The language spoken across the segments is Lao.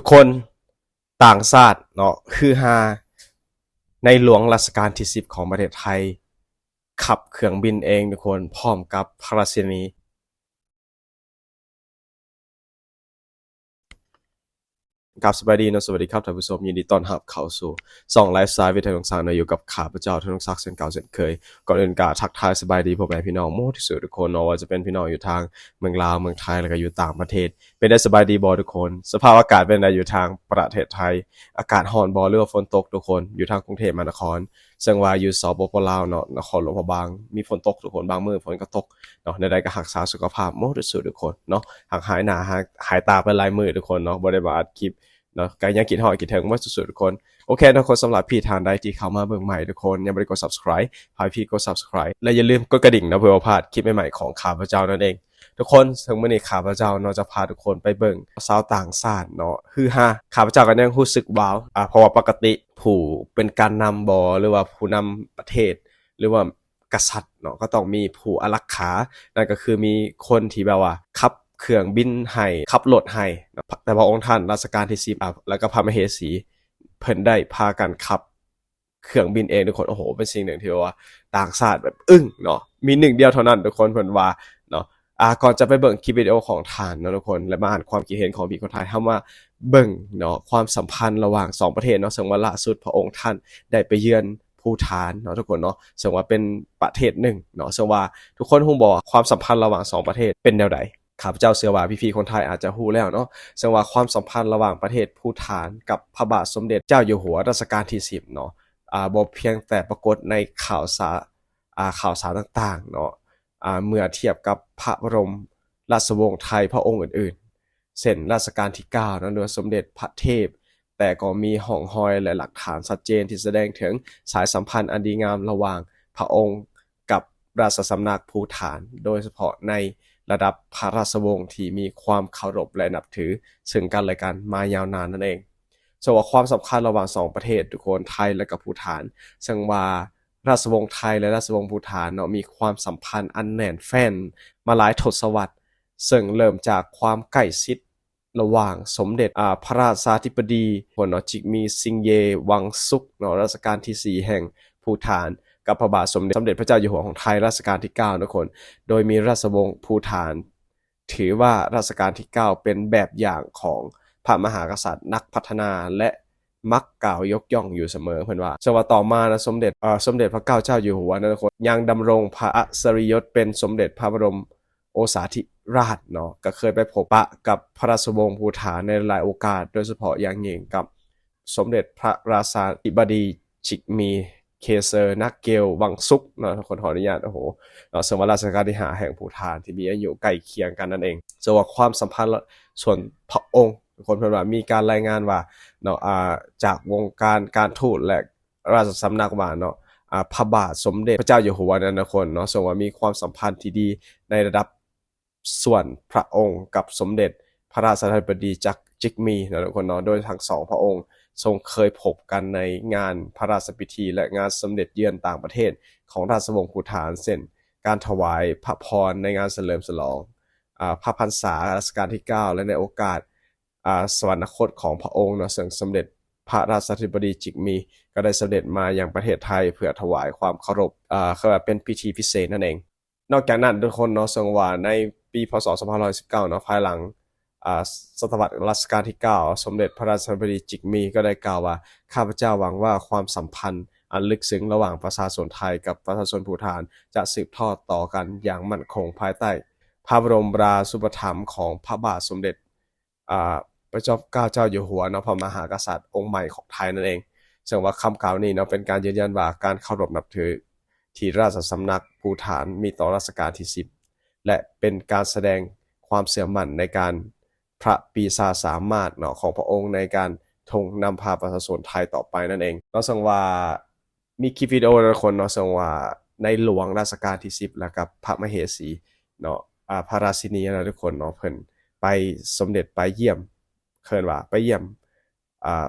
ທຸກຄົນ ຕ່າງຊາດເນາະ ຄືຮາໃນຫຼວງລັດຊະການທີສິບຂອງປະເທດໄທ ຂັບເຄື່ອງບິນເອງທຸກຄົນ ພ້ອມກັບພະລາຊິນີ. ກາບສະບາຍດີເນາະ ສະຫວັດດີຄັບທ່ານຜູ້ຊົມ ຍິນດີຕ້ອນຮັບເຂົ້າສູ່ຊ່ອງໄລຟ໌ສະໄຕລ໌ວິທະຍຸສານເນາະ ຢູ່ກັບຂ້າພະເຈົ້າ ທະນົງສັກ ເຊັ່ນເກົ່າເຊັ່ນເຄີຍ. ກ່ອນອື່ນກະທັກທາຍສະບາຍດີພໍ່ແມ່ພີ່ນ້ອງໝົດທຸກສູ່ທຸກຄົນເນາະ ວ່າຈະເປັນພີ່ນ້ອງຢູ່ທາງເມືອງລາວ ເມືອງໄທ ແລ້ວກະຢູ່ຕ່າງປະເທດ. ເປັນໄດ້ສະບາຍດີບໍ່ທຸກຄົນ? ສະພາບອາກາດເປັນໃດຢູ່ທາງປະເທດໄທ? ອາກາດຮ້ອນບໍ່ ຫຼືວ່າຝົນຕົກທຸກຄົນ? ຢູ່ທາງກຸງເທບມະຫານະຄອນ ເຊິ່ງວ່າຢູ່ ສປປ ລາວເນາະ ນະຄອນຫຼວງພະບາງ ມີຝົນຕົກທຸກຄົນ ບາງມື້ຝົນກໍຕົກເນາະ. ແນວໃດກໍຮັກສາສຸຂະພາບໝົດທຸກສູ່ທຸກຄົນເນາະ. ຫາກຫາຍໜ້າຫາຍ ຫາຍຕາໄປຫຼາຍມື້ທຸກຄົນເນາະ ບໍ່ໄດ້ມາອັດຄລິບເນາະ ກໍຍັງຄິດຮອດຄິດເຖິງໝົດທຸກສູ່ທຸກຄົນ. ໂອເຄເນາະ ຄົນ ສຳລັບພີ່ທ່ານໃດທີ່ເຂົ້າມາເບິ່ງໃໝ່ທຸກຄົນ ຍັງບໍ່ໄດ້ກົດ Subscribe ຝາກພີ່ກົດ Subscribe ແລະຢ່າລືມກົດກະດິ່ງເນາະ ເພື່ອບໍ່ພາດຄລິບໃໝ່ໆຂອງຂ້າພະເຈົ້ານັ້ນເອງ. ທຸກຄົນ ເຊິ່ງມື້ນີ້ຂ້າພະເຈົ້າເນາະ ຈະພາທຸກຄົນໄປເບິ່ງຊາວຕ່າງຊາດເນາະ ຄືຮາ. ຂ້າພະເຈົ້າກໍຍັງຮູ້ສຶກວ້າວ ອາ ເພາະວ່າປົກກະຕິຜູ້ເປັນການນຳບໍ ຫຼືວ່າຜູ້ນຳປະເທດ ຫຼືວ່າກະສັດເນາະ ກໍຕ້ອງມີຜູ້ອາລັກຂາ ນັ້ນກໍຄືມີຄົນທີ່ແບບວ່າຂັບເຄື່ອງບິນໃຫ້ ຂັບລົດໃຫ້ເນາະ. ແຕ່ພະອົງທ່ານລັດຊະການທີສິບ ອາ ແລ້ວກໍພະມະເຫສີ ເພິ່ນໄດ້ພາກັນຂັບ ເຄື່ອງບິນເອງທຸກຄົນ. ໂອ້ໂຫ ເປັນສິ່ງໜຶ່ງທີ່ແບບວ່າຕ່າງຊາດແບບອຶ້ງເນາະ ມີໜຶ່ງດຽວເທົ່ານັ້ນທຸກຄົນ ເພິ່ນວ່າເນາະ. ອາ ກ່ອນຈະໄປເບິ່ງຄລິບວິດີໂອຂອງທ່ານເນາະທຸກຄົນ ແລະມາອ່ານຄວາມຄິດເຫັນຂອງພີ່ຄົນໄທ ເຮົາມາເບິ່ງເນາະ ຄວາມສຳພັນລະຫວ່າງສອງປະເທດເນາະ ເຊິ່ງວ່າລ່າສຸດພະອົງທ່ານໄດ້ໄປເຢືອນພູຖານເນາະທຸກຄົນເນາະ ເຊິ່ງວ່າເປັນປະເທດໜຶ່ງເນາະ. ເຊິ່ງວ່າທຸກຄົນຮູ້ບໍ່ວ່າຄວາມສຳພັນລະຫວ່າງສອງປະເທດເປັນແນວໃດ? ຂ້າພະເຈົ້າເຊື່ອວ່າພີ່ໆຄົນໄທອາດຈະຮູ້ແລ້ວເນາະ ເຊິ່ງວ່າຄວາມສຳພັນລະຫວ່າງປະເທດພູຖານກັບພະບາດສົມເດັດເຈົ້າຢູ່ຫົວ ລັດຊະການທີສິບເນາະ ອາ ບໍ່ພຽງແຕ່ປາກົດໃນຂ່າວສາ ອາ ຂ່າວສານຕ່າງໆເນາະ ອາ ເມື່ອທຽບກັບພະບະລົມລາຊະວົງໄທພະອົງອື່ນໆ ເຊັ່ນ ລັດຊະການທີເກົ້າເນາະ ຫຼືວ່າສົມເດັດພະເທບ ແຕ່ກໍມີຮ່ອງຮອຍ ແລະ ຫຼັກຖານຊັດເຈນທີ່ສະແດງເຖິງສາຍສຳພັນອັນດີງາມລະຫວ່າງພະອົງ ກັບລາຊະສຳນັກພູຖານ ໂດຍສະເພາະໃນລະດັບພະລາຊະວົງທີ່ມີຄວາມເຄົາລົບ ແລະ ນັບຖືເຊິ່ງກັນແລະກັນມາຍາວນານນັ້ນເອງ. ເຊິ່ງວ່າຄວາມສຳຄັນລະຫວ່າງສອງປະເທດທຸກຄົນ ໄທ ແລະ ກໍພູຖານ ເຊິ່ງວ່າລາຊະວົງໄທ ແລະ ລາຊະວົງພູຖານເນາະ ມີຄວາມສຳພັນອັນແໜ້ນແຟ້ນມາຫຼາຍທົດສະວັດ ເຊິ່ງເລີ່ມຈາກຄວາມໃກ້ຊິດ ລະຫວ່າງສົມເດັດ ອາ ພະລາຊາທິບໍດີຄົນເນາະ ຈິກມີ ຊິງເຢ ວັງສຸກເນາະ ລາຊະການທີສີ່ແຫ່ງພູຖານ ກັບພະບາດສົມເດັດ ສົມເດັດພະເຈົ້າຢູ່ຫົວຂອງໄທ ລາຊະການທີເກົ້າເນາະຄົນ ໂດຍມີລາຊະວົງພູຖານ ຖືວ່າລາຊະການທີເກົ້າເປັນແບບຢ່າງຂອງພະມະຫາກະສັດນັກພັດທະນາ ແລະ ມັກກ່າວຍົກຍ່ອງຢູ່ສະເໝີ ເພິ່ນວ່າ. ເຊິ່ງວ່າຕໍ່ມານະ ສົມເດັດ ເອີ ສົມເດັດພະເກົ້າເຈົ້າຢູ່ຫົວເນາະຄົນ ຍັງດຳລົງພະອັດສະລິຍົດເປັນສົມເດັດພະບະລົມ ໂອສາທິລາດເນາະ ກໍເຄີຍໄປພົບປະກັບພະລາຊະວົງພູຖານໃນຫຼາຍໂອກາດ ໂດຍສະເພາະຢ່າງຍິ່ງກັບສົມເດັດພະລາຊາທິບໍດີຈິກມີ ເຄເຊີ ນັກເກວ ວັງສຸກເນາະ ຂໍອະນຸຍາດ ໂອ້ໂຫ ເນາະ ເຊິ່ງວ່າລາຊະການທີຫ້າແຫ່ງພູຖານທີ່ມີອາຍຸໃກ້ຄຽງກັນນັ້ນເອງ. ເຊິ່ງວ່າຄວາມສຳພັນສ່ວນພະອົງ ຄົນເພິ່ນວ່າມີການລາຍງານວ່າເນາະ ອາ ຈາກວົງການການທູດ ແລະ ລາຊະສຳນັກວ່າເນາະ ອາ ພະບາດສົມເດັດພະເຈົ້າຢູ່ຫົວນັ້ນນະຄົນເນາະ ເຊິ່ງວ່າມີຄວາມສຳພັນທີ່ດີໃນລະດັບສ່ວນພະອົງກັບສົມເດັດພະລາຊາທິບໍດີຈັກ ຈິກມີເນາະທຸກຄົນເນາະ ໂດຍທັງສອງພະອົງຊົງເຄີຍພົບກັນໃນງານພະລາຊະພິທີ ແລະ ງານສົມເດັດເຢືອນຕ່າງປະເທດຂອງລາຊະວົງພູຖານ ເຊັ່ນ ການຖວາຍພະພອນໃນງານສະເຫຼີມສະຫຼອງ ອາ ພະພັນສາລາຊະການທີເກົ້າ ແລະ ໃນໂອກາດ ອາ ສະຫວັນນະຄົດຂອງພະອົງເນາະ ເຊິ່ງສົມເດັດພະລາຊາທິບໍດີຈິກມີກໍໄດ້ສະເດັດມາຍັງປະເທດໄທ ເພື່ອຖວາຍຄວາມເຄົາລົບ ອາ ເອີ້ນວ່າເປັນພິທີພິເສດນັ້ນເອງ. ນອກຈາກນັ້ນທຸກຄົນເນາະ ເຊິ່ງວ່າໃນປີ ພ.ສ. ສອງພັນຫ້າຮ້ອຍສິບເກົ້າເນາະ ພາຍຫຼັງ ອາ ສະຕະວັດລັດຊະການທີເກົ້າ ສົມເດັດພະລາຊາທິບໍດີຈິກມີກໍໄດ້ກ່າວວ່າ ຂ້າພະເຈົ້າຫວັງວ່າຄວາມສຳພັນອັນເລິກເຊິ່ງລະຫວ່າງປະຊາຊົນໄທກັບປະຊາຊົນພູຖານ ຈະສືບທອດຕໍ່ກັນຢ່າງໝັ້ນຄົງ ພາຍໃຕ້ພະບະລົມລາຊູປະຖຳຂອງພະບາດສົມເດັດ ອາ ພະຈອມເກົ້າເຈົ້າຢູ່ຫົວເນາະ ພະມະຫາກະສັດອົງໃໝ່ຂອງໄທນັ້ນເອງ. ເຊິ່ງວ່າຄຳກ່າວນີ້ເນາະ ເປັນການຢືນຢັນວ່າການເຄົາລົບນັບຖືທີ່ລາຊະສຳນັກພູຖານມີຕໍ່ລາຊະການທີສິບ ແລະ ເປັນການສະແດງຄວາມເຊື່ອໝັ້ນໃນການພະປີຊາສາມາດເນາະ ຂອງພະອົງໃນການທົງນຳພາປະຊາຊົນໄທຕໍ່ໄປນັ້ນເອງເນາະ. ເຊິ່ງວ່າ ມີຄລິບວິດີໂອນະຄົນເນາະ ເຊິ່ງວ່າໃນຫຼວງລາຊະການທີສິບ ແລ້ວກັບພະມະເຫສີເນາະ ອາ ພະລາຊິນີນະທຸກຄົນເນາະ ເພິ່ນໄປ ສົມເດັດໄປຢ້ຽມ ເອີ້ນວ່າໄປຢ້ຽມ ອາ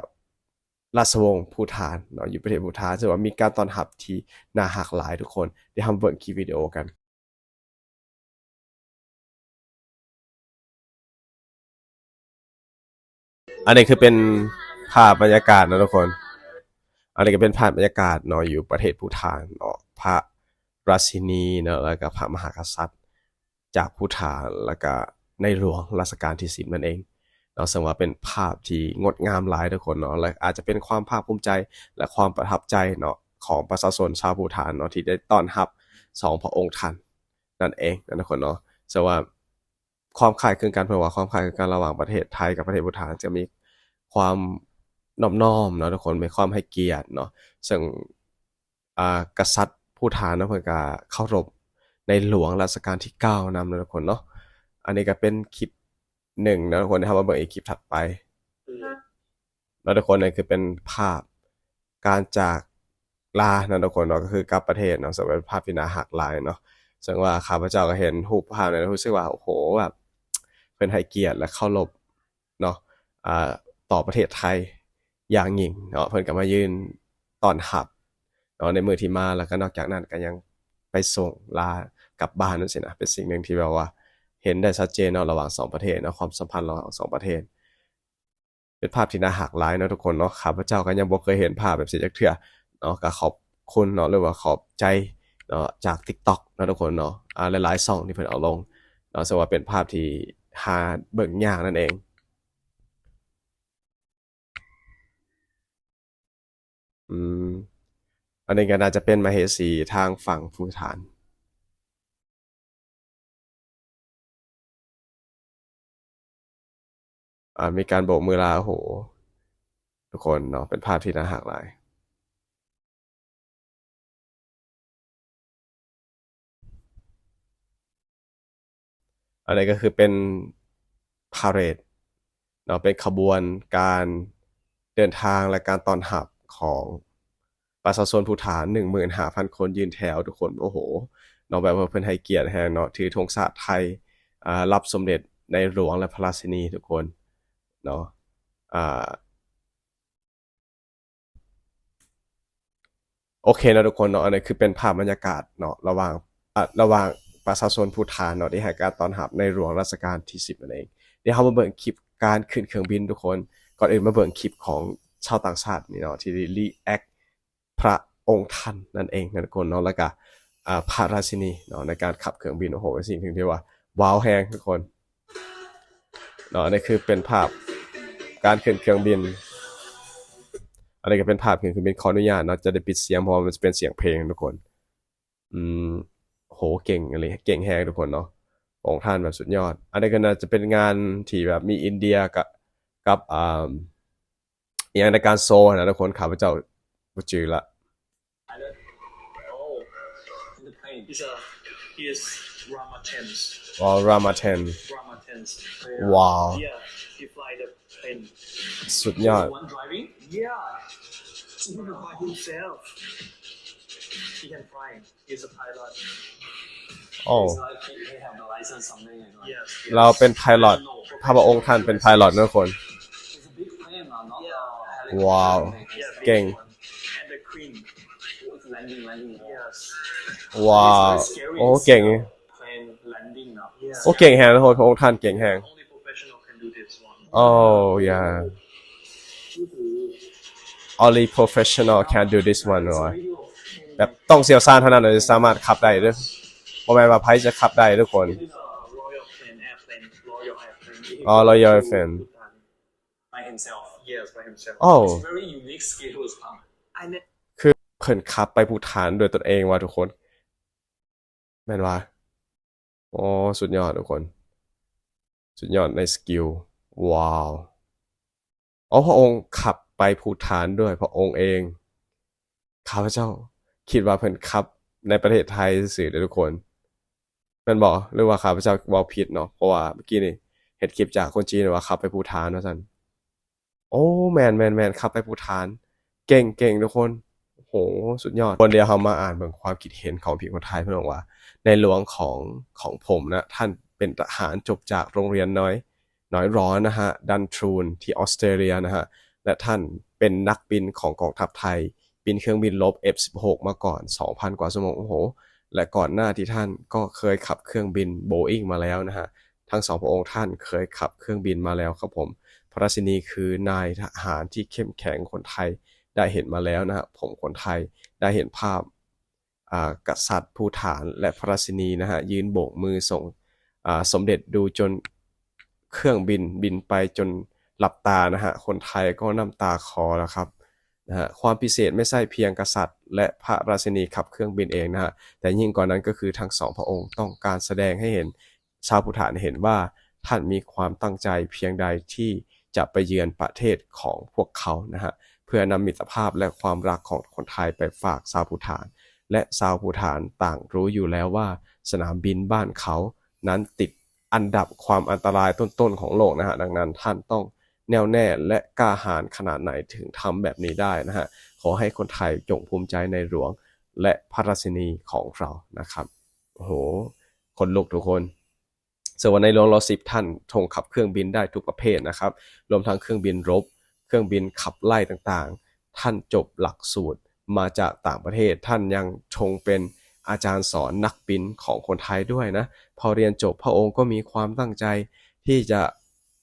ລາຊະວົງພູຖານເນາະ ຢູ່ປະເທດພູຖານ ເຊິ່ງວ່າມີການຕ້ອນຮັບທີ່ໜ້າຮັກຫຼາຍທຸກຄົນ. ດຽວເຮົາເບິ່ງຄລິບວິດີໂອກັນ. ອັນນີ້ຄືເປັນພາບບັນຍາກາດເນາະທຸກຄົນ. ອັນນີ້ກໍເປັນພາບບັນຍາກາດເນາະ ຢູ່ປະເທດພູຖານເນາະ, ພະລາຊິນີເນາະ ແລ້ວກໍພະມະຫາກະສັດຈາກພູຖານ ແລ້ວກໍໃນຫຼວງລັດຊະການທີສິບນັ້ນເອງເນາະ. ເຊິ່ງວ່າເປັນພາບທີ່ງົດງາມຫຼາຍທຸກຄົນເນາະ ແລະ ອາດຈະເປັນຄວາມພາກພູມໃຈ ແລະ ຄວາມປະທັບໃຈເນາະ ຂອງປະຊາຊົນຊາວພູຖານເນາະ ທີ່ໄດ້ຕ້ອນຮັບສອງພະອົງທ່ານນັ້ນເອງນະທຸກຄົນເນາະ. ເຊິ່ງວ່າ ຄວາມຄ້າຍຄືກັນ ເພາະວ່າຄວາມຄ້າຍຄືກັນລະຫວ່າງປະເທດໄທກັບປະເທດພູຖານ ຈະມີຄວາມນອບນ້ອມເນາະທຸກຄົນ, ມີຄວາມໃຫ້ກຽດເນາະ. ເຊິ່ງ ອ່າ ກະສັດພູຖານເນາະ ເພິ່ນກະເຄົາລົບໃນຫຼວງລັດຊະການທີເກົ້ານຳເນາະທຸກຄົນເນາະ. ອັນນີ້ກະເປັນຄລິບໜຶ່ງເນາະທຸກຄົນ, ເຮົາມາເບິ່ງອີກຄລິບຖັດໄປເນາະທຸກຄົນ. ນັ້ນຄືເປັນພາບການຈາກລາເນາະທຸກຄົນເນາະ, ກໍຄືກັບປະເທດເນາະ, ເຊິ່ງເປັນພາບທີ່ໜ້າຮັກຫຼາຍເນາະ. ເຊິ່ງວ່າຂ້າພະເຈົ້າກໍເຫັນຮູບພາບນັ້ນ ຮູ້ສຶກວ່າ ໂອ້ໂຫ ແບບເພິ່ນໃຫ້ກຽດ ແລະ ເຄົາລົບເນາະ ອ່າ ຕໍ່ປະເທດໄທຢ່າງຍິ່ງເນາະ. ເພິ່ນກໍມາຢືນຕ້ອນຮັບເນາະ ໃນມື້ທີ່ມາ, ແລ້ວກໍນອກຈາກນັ້ນກໍຍັງໄປສົ່ງລາກັບບ້ານຈັ່ງຊີ້ນະ. ເປັນສິ່ງໜຶ່ງທີ່ແບບວ່າເຫັນໄດ້ຊັດເຈນເນາະ ລະຫວ່າງສອງປະເທດເນາະ, ຄວາມສຳພັນລະຫວ່າງສອງປະເທດ. ເປັນພາບທີ່ໜ້າຮັກຫຼາຍເນາະທຸກຄົນເນາະ, ຂ້າພະເຈົ້າກໍຍັງບໍ່ເຄີຍເຫັນພາບແບບຊີ້ຈັກເທື່ອເນາະ. ກໍຂອບຄຸນເນາະ ຫຼືວ່າຂອບໃຈເນາະ ຈາກ TikTok ເນາະທຸກຄົນເນາະ, ອ່າ ຫຼາຍໆຊ່ອງທີ່ເພິ່ນເອົາລົງເນາະ, ເຊິ່ງວ່າເປັນພາບທີ່ຫາເບິ່ງຍາກນັ້ນເອງ. ອືມ ອັນນີ້ກໍໜ້າຈະເປັນມະເຫສີທາງຝັ່ງພູຖານ. ອ່າ ມີການໂບກມືລາ ໂອ້ໂຫ ທຸກຄົນເນາະ, ເປັນພາບທີ່ໜ້າຮັກຫຼາຍ. ອັນນີ້ກໍຄືເປັນພາເຣດເນາະ, ເປັນຂະບວນການເດີນທາງ ແລະ ການຕ້ອນຮັບຂອງ ປະຊາຊົນພູຖານ ໜຶ່ງໝື່ນຫ້າພັນຄົນ ຢືນແຖວທຸກຄົນ. ໂອ້ໂຫ ເນາະ ແບບວ່າເພິ່ນໃຫ້ກຽດແຮງເນາະ, ຖືທຸງຊາດໄທ ອ່າ ຮັບສົມເດັດໃນຫຼວງ ແລະ ພະລາຊິນີທຸກຄົນເນາະ. ອ່າ ໂອເຄເນາະທຸກຄົນເນາະ, ອັນນີ້ຄືເປັນພາບບັນຍາກາດເນາະ ລະຫວ່າງ ອ່າ ລະຫວ່າງປະຊາຊົນພູຖານເນາະ ທີ່ໃຫ້ການຕ້ອນຮັບໃນຫຼວງລັດຊະການທີສິບນັ້ນເອງ. ດຽວເຮົາມາເບິ່ງຄລິບການຂຶ້ນເຄື່ອງບິນທຸກຄົນ. ກ່ອນອື່ນມາເບິ່ງຄລິບຂອງຊາວຕ່າງຊາດນີ້ເນາະ ທີ່ react ພະອົງທ່ານນັ້ນເອງນະທຸກຄົນເນາະ, ແລ້ວກະ ອ່າ ພະລາຊິນີເນາະ ໃນການຂັບເຄື່ອງບິນ. ໂອ້ໂຫ ເປັນສິ່ງທີ່ວ່າວ້າວແຮງທຸກຄົນເນາະ. ອັນນີ້ຄືເປັນພາບການຂຶ້ນເຄື່ອງບິນ, ອັນນີ້ກໍເປັນພາບຂຶ້ນເຄື່ອງບິນ. ຂໍອະນຸຍາດເນາະ ຈະໄດ້ປິດສຽງ ເພາະວ່າມັນຈະເປັນສຽງເພງທຸກຄົນ. ອືມ ໂຫ ເກັ່ງອີ່ຫຼີ ເກັ່ງແຮງທຸກຄົນເນາະ, ພະອົງທ່ານແບບສຸດຍອດ. ອັນນີ້ກໍໜ້າຈະເປັນງານທີ່ແບບມີອິນເດຍກັບ ກັບ ອ່າ ອີ່ຫຍັງໃນການໂຊນະທຸກຄົນ, ຂ້າພະເຈົ້າບໍ່ຈື່ລະ. Oh, in the plane. He's a, he is Rama ten. ອໍ Rama ten. Rama ten. ວ້າວ Yeah, he fly the plane. ສຸດຍອດ. He's the one driving? Yeah. By himself. He can fly. He's a pilot. ໂອ້ He's like, he, he have the license something like that. Yes, yes. ລາວເປັນໄພລອດ, ພະອົງທ່ານເປັນໄພລອດເນາະທຸກຄົນ. He's a big plane, uh, not the helicopter. ວ້າວ Yeah, big ເກັ່ງ one. And the queen. Landing, landing. Yes. ວ້າວ It's very scary ໂອ້ ເກັ່ງ plane landing, uh. Yes. ໂອ້ ເກັ່ງແຮງທຸກຄົນ, ພະອົງທ່ານເກັ່ງແຮງ. Only professional can do this one. Oh yeah. Only professional can do this one ວ່າ ແບບຕ້ອງຊ່ຽວຊານເທົ່ານັ້ນເທົ່ານັ້ນສາມາດຂັບໄດ້ເດີ້, ບໍ່ແມ່ນວ່າໃຜຈະຂັບໄດ້ທຸກຄົນ. ອໍ Royal Airplane. By himself. Yes, by himself. Oh. It's very unique skills. ຄືເພິ່ນຂັບໄປພູຖານດ້ວຍຕົນເອງວ່າທຸກຄົນ. ແມ່ນວ່າ ໂອ້ ສຸດຍອດທຸກຄົນ, ສຸດຍອດໃນສະກິວ. ວ້າວ ໂອ້ ພະອົງຂັບໄປພູຖານດ້ວຍພະອົງເອງ. ຂ້າພະເຈົ້າຄິດວ່າເພິ່ນຂັບໃນປະເທດໄທຊື່ໆເດີ້ທຸກຄົນ, ແມ່ນບໍ່? ຫຼືວ່າຂ້າພະເຈົ້າເວົ້າຜິດເນາະ? ເພາະວ່າເມື່ອກີ້ນີ້ເຫັນຄລິບຈາກຄົນຈີນວ່າຂັບໄປພູຖານວ່າຊັ້ນ. ໂອ້ ແມ່ນໆໆ ຂັບໄປພູຖານ. ເກັ່ງໆ ທຸກຄົນ. ໂຫ ສຸດຍອດ. ກ່ອນດຽວເຮົາມາອ່ານເບິ່ງຄວາມຄິດເຫັນຂອງພີ່ຄົນໄທເພິ່ນບອກວ່າ ໃນຫຼວງຂອງ ຂອງຜົມນະ ທ່ານເປັນທະຫານຈົບຈາກໂຮງຮຽນນ້ອຍ ນ້ອຍຣອນນະຮະ ດັນທຣູນ ທີ່ອອສເຕຣເລັຽນະຮະ ແລະ ທ່ານເປັນນັກບິນຂອງກອງທັບໄທ ບິນເຄື່ອງບິນລົບ ເອັບສິບຫົກ ມາກ່ອນ ສອງພັນ ກວ່າຊົ່ວໂມງ. ໂອ້ໂຫ ແລະ ກ່ອນໜ້າທີ່ທ່ານກໍເຄີຍຂັບເຄື່ອງບິນໂບອິງມາແລ້ວນະຮະ. ທັງສອງພະອົງທ່ານເຄີຍຂັບເຄື່ອງບິນມາແລ້ວຄັບຜົມ. ພະລາຊິນີຄືນາຍທະຫານທີ່ເຂັ້ມແຂງ. ຄົນໄທໄດ້ເຫັນມາແລ້ວນະຮະ ຜົມຄົນໄທໄດ້ເຫັນພາບ ອ່າ ກະສັດພູຖານ ແລະ ພະລາຊິນີນະຮະ ຢືນໂບກມືສົ່ງ ອ່າ ສົມເດັດດູຈົນເຄື່ອງບິນບິນໄປຈົນຫຼັບຕານະຮະ ຄົນໄທກໍນ້ຳຕາຄອແລ້ວຄັບນະຮະ. ຄວາມພິເສດໄມ່ໃຊ່ພຽງກະສັດ ແລະ ພະລາຊິນີຂັບເຄື່ອງບິນເອງນະຮະ ແຕ່ຍິ່ງກວ່ານັ້ນກໍຄືທັງສອງພະອົງຕ້ອງການສະແດງໃຫ້ເຫັນ ຊາວພູຖານເຫັນວ່າທ່ານມີຄວາມຕັ້ງໃຈພຽງໃດທີ່ຈະໄປເຢືອນປະເທດຂອງພວກເຂົານະຮະ ເພື່ອນຳມິດຕະພາບ ແລະ ຄວາມຮັກຂອງຄົນໄທໄປຝາກຊາວພູຖານ ແລະ ຊາວພູຖານຕ່າງຮູ້ຢູ່ແລ້ວວ່າສະໜາມບິນບ້ານເຂົານັ້ນຕິດອັນດັບຄວາມອັນຕະລາຍຕົ້ນໆຂອງໂລກນະຮະ. ດັ່ງນັ້ນທ່ານຕ້ອງແນ່ວແນ່ ແລະ ກ້າຫານຂະໜາດໃດເຖິງທຳແບບນີ້ໄດ້ນະຮະ. ຂໍໃຫ້ຄົນໄທຈົ່ງພູມໃຈໃນຫຼວງ ແລະ ພະລາຊິນີຂອງເຮົານະຄັບ. ໂອ້ໂຫ ຂົນລຸກທຸກຄົນ. ເຊິ່ງວ່າໃນຫຼວງລໍສິບທ່ານຊົງຂັບເຄື່ອງບິນໄດ້ທຸກປະເພດນະຄັບ ລວມທັງເຄື່ອງບິນລົບ, ເຄື່ອງບິນຂັບໄລ່ຕ່າງໆ. ທ່ານຈົບຫຼັກສູດມາຈາກຕ່າງປະເທດ, ທ່ານຍັງຊົງເປັນອາຈານສອນນັກບິນຂອງຄົນໄທດ້ວຍນະ. ພໍຮຽນຈົບ, ພະອົງກໍມີຄວາມຕັ້ງໃຈທີ່ຈະ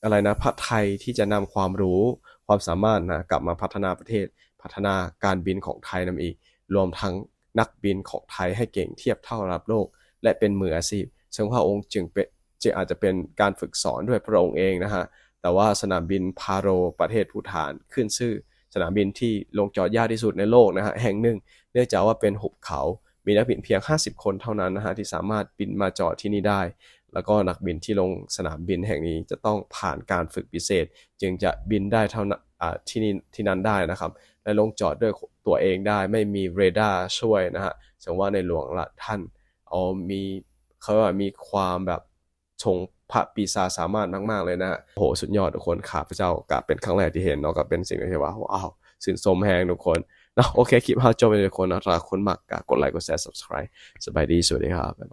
ອະໄລນະ ພະໄທທີ່ຈະນຳຄວາມຮູ້, ຄວາມສາມາດນະ ກັບມາພັດທະນາປະເທດ, ພັດທະນາການບິນຂອງໄທນຳອີກ, ລວມທັງນັກບິນຂອງໄທໃຫ້ເກັ່ງທຽບເທົ່າລະດັບໂລກ ແລະ ເປັນມືອາຊີບ. ເຊິ່ງພະອົງຈຶ່ງເປັນ ຈຶ່ງອາດຈະເປັນການຝຶກສອນດ້ວຍພະອົງເອງນະຮະ. ແຕ່ວ່າສະໜາມບິນພາໂຣປະເທດພູຖານ ຂຶ້ນຊື່ສະໜາມບິນທີ່ລົງຈອດຍາກທີ່ສຸດໃນໂລກນະຮະ ແຫ່ງໜຶ່ງ, ເນື່ອງຈາກວ່າເປັນຫຸບເຂົາ, ມີນັກບິນພຽງຫ້າສິບຄົນເທົ່ານັ້ນນະຮະ ທີ່ສາມາດບິນມາຈອດທີ່ນີ້ໄດ້. ແລ້ວກໍນັກບິນທີ່ລົງສະໜາມບິນແຫ່ງນີ້ຈະຕ້ອງຜ່ານການຝຶກພິເສດ ຈຶ່ງຈະບິນໄດ້ເທົ່ານ- ອາ ທີ່ນີ້ ທີ່ນັ້ນໄດ້ນະຄັບ ແລະ ລົງຈອດດ້ວຍຕົວເອງໄດ້ ໄມ່ມີເຣດ້າຊ່ວຍນະຮະ. ເຊິ່ງວ່າໃນຫຼວງລະທ່ານ ເອົາ ມີ ເຂົາເອີ້ນວ່າມີຄວາມແບບຊົງພະປີຊາສາມາດມາກໆເລີຍນະ. ໂອ້ໂຫ ສຸດຍອດທຸກຄົນ, ຂ້າພະເຈົ້າກະເປັນຄັ້ງແລກທີ່ເຫັນເນາະ, ກະເປັນສິ່ງທີ່ວ່າ ວ້າວ ຊື່ນຊົມແຮງທຸກຄົນເນາະ. ໂອເຄ ຄລິບເຮົາຈົບໄປທຸກຄົນເນາະ, ຖ້າຄົນມັກກະກົດໄລ ກົດແຊ ຊັບສະຄຣາຍ. ສະບາຍດີ, ສະຫວັດດີຄັບ, ບາຍບາຍ.